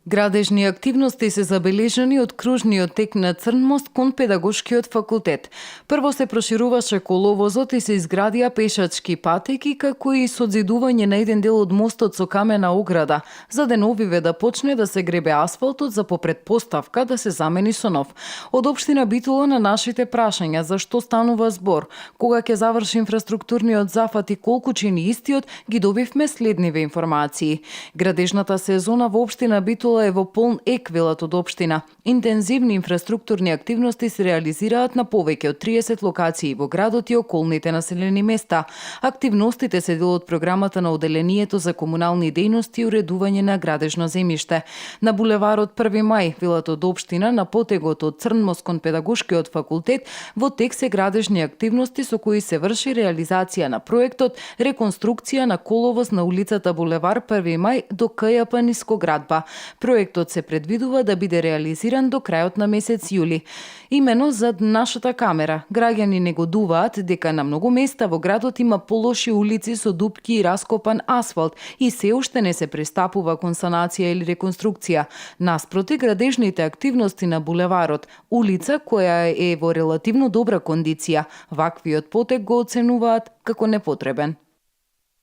Градежни активности се забележани од кружниот тек на Црнмост кон педагошкиот факултет. Прво се прошируваше коловозот и се изградија пешачки патеки, како и созидување на еден дел од мостот со камена ограда, за деновиве да почне да се гребе асфалтот за по претпоставка да се замени со нов. Од општина Битола на нашите прашања за што станува збор, кога ќе заврши инфраструктурниот зафат и колку чини истиот, ги добивме следниве информации. Градежната сезона во општина Битола е во полн ек, велат од општина. Интензивни инфраструктурни активности се реализираат на повеќе од 30 локации во градот и околните населени места. Активностите се дел од програмата на Оделението за комунални дејности и уредување на градежно земјиште. На булеварот 1 мај, велат од општина, на потегот од Црнмост кон педагошкиот факултет, во тек се градежни активности со кои се врши реализација на проектот реконструкција на коловоз на улицата Булевар 1 мај до КЈП Нискоградба. Проектот се предвидува да биде реализиран до крајот на месец јули. Имено зад нашата камера, граѓани негодуваат дека на многу места во градот има полоши улици со дупки и раскопан асфалт и се уште не се пристапува кон санација или реконструкција. Наспроти, градежните активности на булеварот, улица која е во релативно добра кондиција, ваквиот потек го оценуваат како непотребен.